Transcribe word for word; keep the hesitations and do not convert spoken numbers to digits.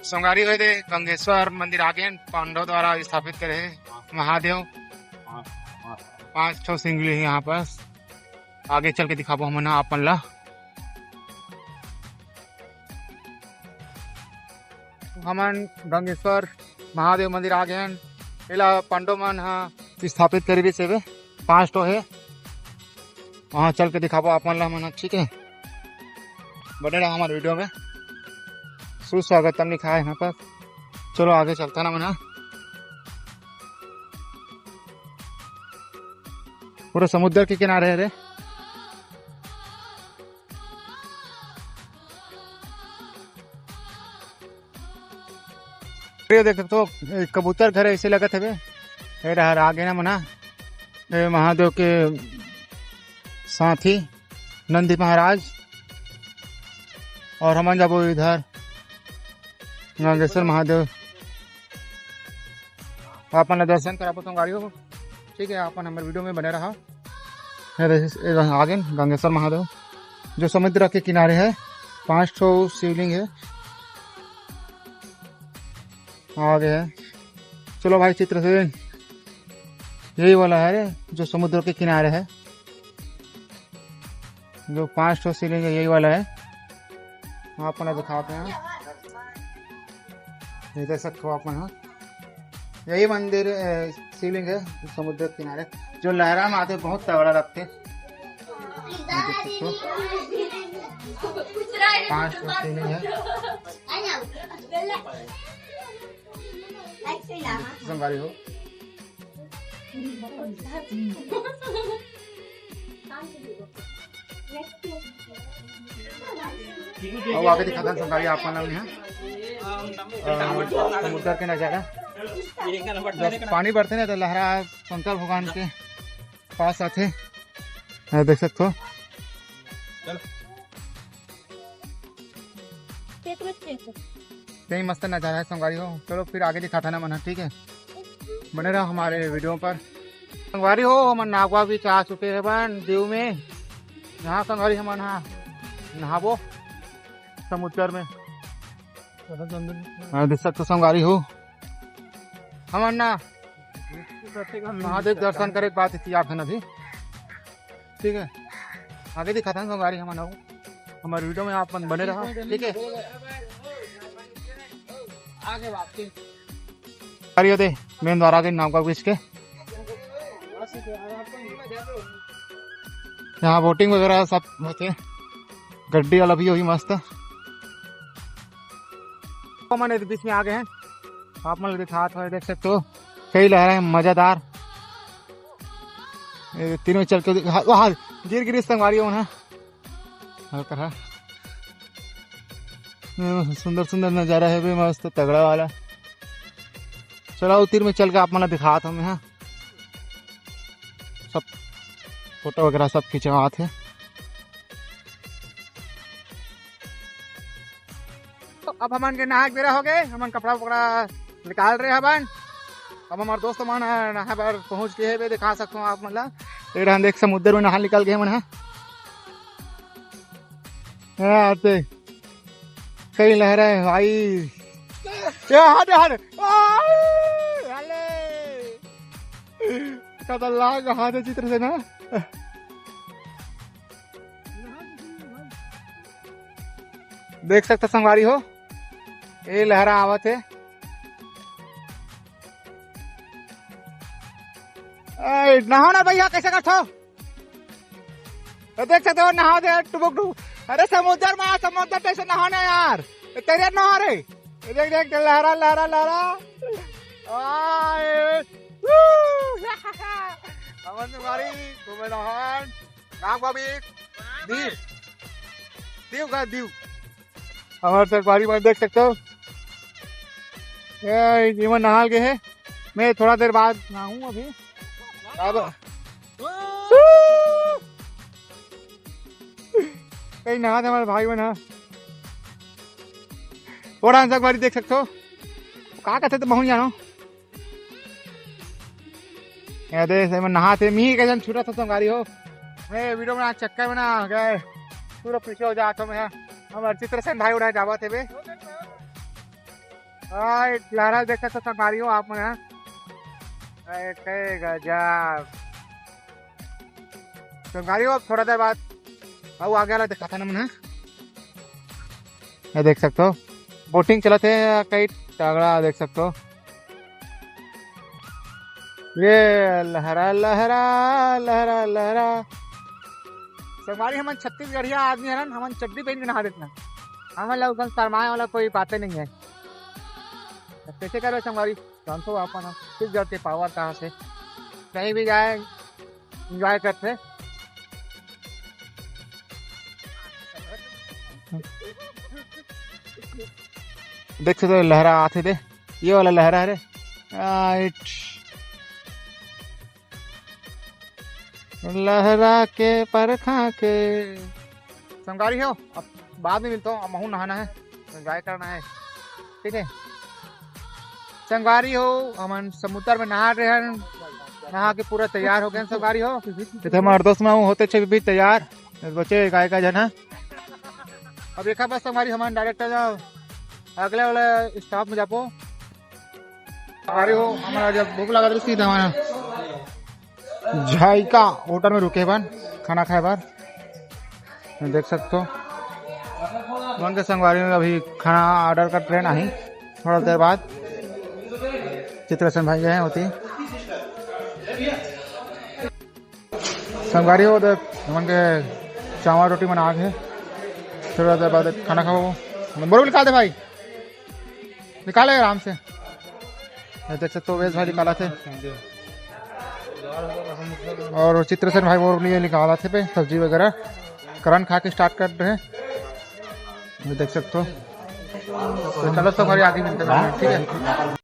संगवारी हो, दे गंगेश्वर मंदिर आगे पांडव द्वारा स्थापित करे हे महादेव। पांच ठो शिवलिंग हे यहाँ पर। आगे चल के दिखाबो हमन ह आप मन ला। हमन गंगेश्वर महादेव मंदिर आ गए हन। एला पांडव मन ह स्थापित करे रिहिस हेबे, पांच ठो हे। वहां चल के दिखाबो आप मन ला हमन ह, ठीक है। बने रहा हमारे वीडियो में। सुस्वागतम लिखा है यहाँ पर। चलो आगे चलता ना मना। पूरा समुद्र के किनारे है रे। ये देख सकते हो, एक कबूतर घर ऐसे लगत हवे। ये रहा आगे ना मना, ये महादेव के साथी नंदी महाराज। और हमन जाबो इधर गंगेश्वर महादेव, अपन ला दर्शन कराबो संगवारी हो। ठीक है, अपन हमर वीडियो में बने रहा। ये देखिए, ये आगे गंगेश्वर महादेव जो समुद्र के किनारे है, पांच ठो शिवलिंग है। आगे है, चलो भाई चित्रसेन, यही वाला है रे, जो समुद्र के किनारे है, जो पांच ठो शिवलिंग है, यही वाला है। आप मन ला दिखाते हैं, ये देख सकते हो आप मन ह। यही मंदिर, अ, शिवलिंग है समुद्र किनारे, जो लहरा में आते बहुत तगड़ा लगते। ये देख सकते हो, पांच ठो शिवलिंग है। संगवारी हो, अउ आगे दिखाथन संगवारी आप मन ला यहाँ, अ, समुद्र के नजारा। जब पानी बढ़ते ना तो लहरा शंकर भगवान के पास आथे। हाँ, देख सकते हो। यही मस्त नजारा है संगवारी हो। चलो फिर आगे दिखाथन हमन ह, ठीक है, बने रहो हमारे वीडियो पर। संगवारी हो, हमन नागवा बीच आ चुके हैं बन दीव में। यहाँ संगवारी हमन ह नहाबो समुद्र में। हाँ, देख सकते हो संगवारी हो, हमन ना महादेव दर्शन करे के बाद इति आप हन अभी, ठीक है। आगे दिखाथन संगवारी हमन अउ हमर वीडियो में आप मन बने रहा, ठीक है। आगे बात। अरे ये दे मेन द्वार आगे नागवा बीच के। यहाँ बोटिंग वगैरह सब होथे, गड्डी वाला भी होही मस्त। हमन एदे बीच में आ गए हैं, आप मन ला दिखात हवे, देख सकते हो कई लहरा है मजेदार। ये तीनों चल के दिखा, वहाँ गिर गिरी संगवारी हो ना, हल्का हा। हम्म, सुंदर सुंदर नजारा है बे, मस्त तगड़ा वाला। चलो तीर में चल के आप मन ला दिखात हवे, हाँ। सब फोटो वगैरह सब खिंचवात है। तो अब हमन के नहाए के बेरा हो गए, हमन कपड़ा वपड़ा निकाल रहे हवन। अब हमार दोस्त मन ह नहाए बर पहुंच गए हवे, दिखा सकथों आप मन ला। ये डहन देख समुद्र में नहा निकल गए मन ह। हाँ, ते कई लहरा है भाई। ये हाथ, हाथ। आ, हले। खतरनाक हाथ है चित्र से ना। देख सकते संगवारी हो, ये लहरा आवत है। ए, नहाओ ना भैया, कैसे करथो? तो देख सकते हो, नहाओ दे टुबुक टुबुक। अरे समुद्र में, समुद्र जैसे नहाना यार, ये तैरे नहा रे। ये देख, देख, लहरा, लहरा, लहरा। आए, वू! हमन संगवारी घूमे नहान। नाम का भी दीव, दीव का दीव। हमारे संगवारी में देख सकते हो, ए, जीवन नहाल गए है। मैं थोड़ा देर बाद नहाऊं अभी। अब कई नहात हमारे भाई मन ह। थोड़ा संगवारी देख सकते हो, का कहते तो बहुत जानो। ये दे, से में नहात हे, मी के जन छुटत हो संगवारी हो। मैं वीडियो बना चक्कर में ना आ गए, पूरा पीछे हो जात हो मैं। हमर चित्रसेन भाई उड़ा जावत हे बे। आय, लहरा देख सकत हो संगवारी हो आप मन ह। अरे, ते गजब। संगवारी हो, अब थोड़ा देर बाद अउ आगे वाला दिखाता ना मन ह। ये देख सकत हो, बोटिंग चलत हे, कई तगड़ा देख सकत हो। ये लहरा, लहरा, लहरा, लहरा। संगवारी, हमन छत्तीसगढ़िया आदमी हरन, हमन चड्डी पहन के नहा देथन। हमन ला उसन शर्माए वाला कोई बाते नहीं है। अब कैसे करबे संगवारी? जानथो अपन ह, छत्तीसगढ़ के पावर कहाँ से, कहीं भी जाए, एंजॉय करथे। देख सकत हो, लहरा आथे दे, ये वाला लहरा हरे। आइट। लहरा के परखा के। संगवारी हो, अब बाद में मिलता हूँ, अब महू नहाना है, एंजॉय करना है, ठीक है। संगवारी हो, हमन समुद्र में नहा रहे हैं, नहा के पूरा तैयार हो गए हैं संगवारी हो। इधर हमारे दोस्त में होते छे भी तैयार, बचे गाय का जना। अब एक बस संगवारी, हमन डायरेक्ट अगले वाले स्टॉप में जाबो। संगवारी हो, हमारा जब भूख लगा तो सीधा हमारा जायका होटल में रुके बन खाना खाए बर। देख सकत हो, मन के संगवारी में अभी खाना ऑर्डर का ट्रेन आही, थोड़ा देर बाद। चित्रसेन भाई गए होती संगवारी हो, देख मन के चावल रोटी बना के थोड़ा देर बाद खाना खाओ। बोलो निकाल दे भाई, निकाले आराम से। ये देख सकत हो, वेज भाई निकालथे और चित्रसेन भाई वो लिए निकालथे पे सब्जी वगैरह। करण खा के स्टार्ट कर रहे हैं, ये देख सकत हो। तो चलो संगवारी, आगे मिलते हैं, ठीक है।